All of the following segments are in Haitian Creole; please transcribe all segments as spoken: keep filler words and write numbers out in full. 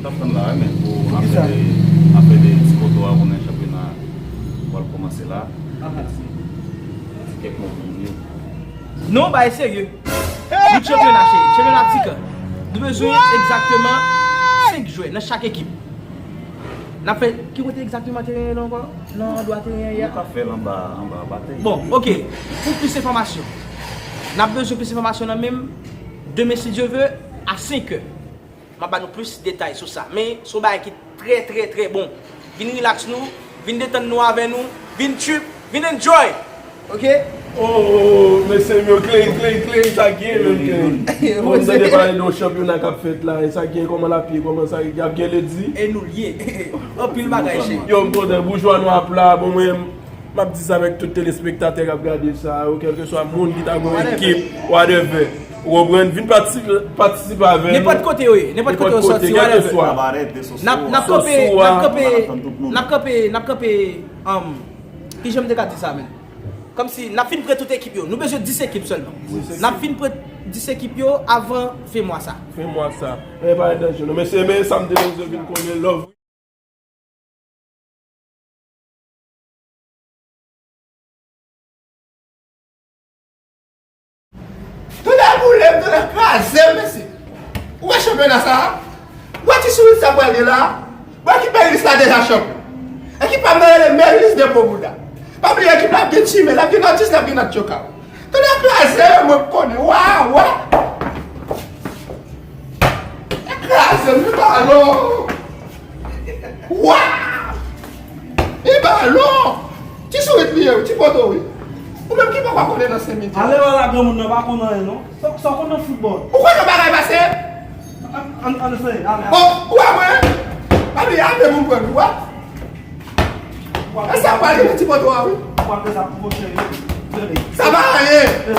Ap tann la, wi, men pou afè de, afè de ti poto a, konnen chanpyona pral kòmanse la. Ti, ti kèk mo pou moun yo. Non, bagay serye. Bout chanpyona, cheri. Chanpyona ti kan. Nou bezwen egzakteman senk jwè nan chak ekip. N ap fè, ki kote egzakteman teren an ankò? Nan andwa teren an ye a? Nou ka fè l anba, anba batèy. Bon, oke. Pou plis enfòmasyon, n ap bezwen plis enfòmasyon nan men m. Demen, si Dye ve, a senk è. M ap ba nou plis detay sou sa. Men, se yon bagay ki trè, trè, trè bon. Vin rilaks nou, vin detann nou avè nou, vin trip, vin enjoy! Oke? Oh, mesye m yo, Clay, Clay, Clay, sa k gen, men, Clay? Bon, m tande pale de yon chanpyona k ap fèt la, e sa k gen, kòman l ap ye, kòman sa y ap gen ledi? E nou l ye. Anpil bagay, cheri. Yo, m kontan, boujwa nou ap la, bon, mwen, m ap di sa avèk tout telespektatè k ap gade sa yo, kèlkeswa moun ki ta gen yon ekip, whatever. Ou konprann? Vin patisipe, patisipe avè nou. Nenpòt kote yo ye, nenpòt kote yo sòti, whatever. N ap, n ap kanpe, n ap kanpe, n ap kanpe, n ap kanpe, um, ki jan m te ka di sa, menm? Kòmsi n ap fin pre tout ekip yo. Nou bezwen dis ekip sèlman. N ap fin pre dis ekip yo avan fen mwa sa. Fen mwa sa. Men pa enteresan nou. Mesye, men sa m te bezwen vin konnen, love. Tonnè boule m, tonnè kraze m, mesye. Ou wè chanpyona sa a? Ou wè ti sourit sa pral gen la a? Bon, ekip Merilis la deja chanpyon. Ekip pa m nan rele Merilis de Pobouda. Pa bliye ekip la ap gen Chimè, l ap gen Nòtis, l ap gen Nòt Tchoka. Tonnè kraze m, mwen konnen. Wa, wa. Kraze m, li balon. Wa! Li balon. Ti sourit li ye, wi, ti poto, wi. Ou menm ki poko konnen nan senk midi. Ale wè la, granmoun nan pa konn anyen, non. Sa, sa w konn nan foutbòl? Ou kwè yon bagay pase? Ann, ann, ann eseye, ale, ale. O, ou wè mwen? Pa bliye, ale pou m pran nou, wè. E sa pral rive ti poto a, wi. Sa pa anyen.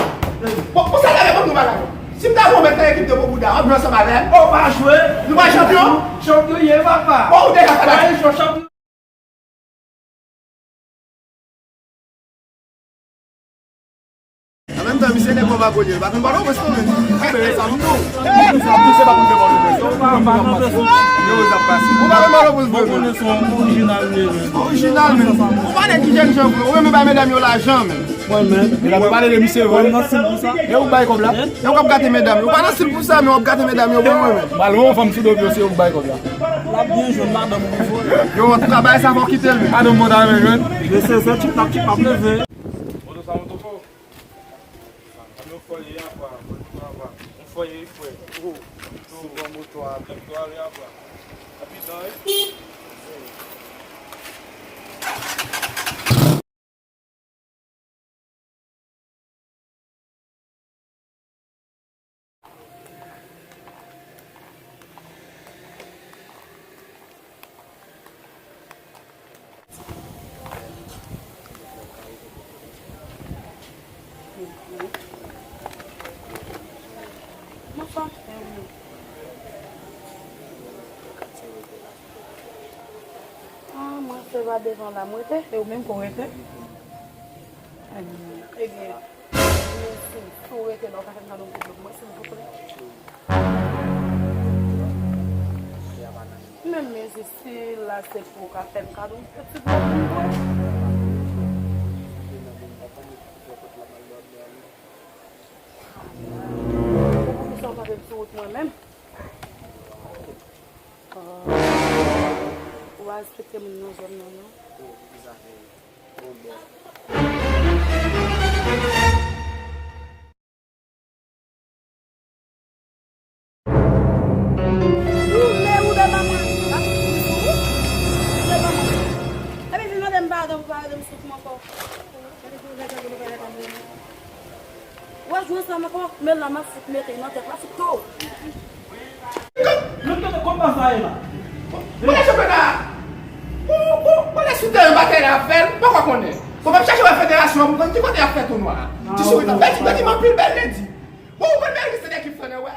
Bon, ou sa gade bon nou bagay. Si m ta voye w met nan ekip de Pobouda, w ap jwe ansanm avè m? Ou pa jwe. Nou pa chanpyon? Chanpyon ye, papa. Bon, ou deja fè bagay. An menm tan, misye nèg Pòtoprens, li pa konn Pòtoprens non, men. Sa m di w. Misye pa konn Pòtoprens. Yo, sa pase. Ou pa konn Pòtoprens vre, vre. Orijinal, men. Orijinal, men. Ou pa nèg ki jènjan vre. Ou renmen bay medam yo lajan, men. Mwen menm. Medam yo pale de misye vre. Mwen nan sim pou sa. E ou k bay kòb la? E ou k ap gate medam yo. Ou pa nan sim pou sa, men w ap gate medam yo bon, mwen menm. M al wè yon fanm sou do pye w, se ou k bay kòb la. L ap byen jwenn madanm ou vre. Yo, antouka, bagay sa fò kite l, men. Madanm mwen ta renmen jwenn. Mesye, se tchip tap tchip ap leve. Moto sa moto fò. An nou fò ye apa, moto apa. On fò ye frè. Oh, si bon moto a. Moto ale apa. Rapidan, wi. Ah, mwen se pa devan la, mwen te. E ou menm pou rete? Ebyen, men si, si w rete la, ou ka fè m kado yon ti dlo pou mwen, silvouplè? Men, men si, si la se pou w ka fè m kado yon ti dlo pou mwen. Poukisa w pa fè m sou wout mwen menm? Ou pa respekte moun nan zòn nan, non. Ou vle ou de manman. Ou de manman. Epi vin mande m padon pou pa rele m sou wout mwen ankò. Ou a jwe ansanm ankò, men la m ap fout mete nan tèt la, fout tou. Men kote konba sa ye la? Mwen lè chanpyona a. Ou, ou, mwen lè sou teren batay la ap fè l, m poko konnen. Bon, m ap chache wè federasyon an pou konn ki kote y ap fè tounwa a. Ti sourit la. Bèl ti, bèl ti, anpil bèl ledi. Bon, ou konn bèl liste de ekip sa, wè.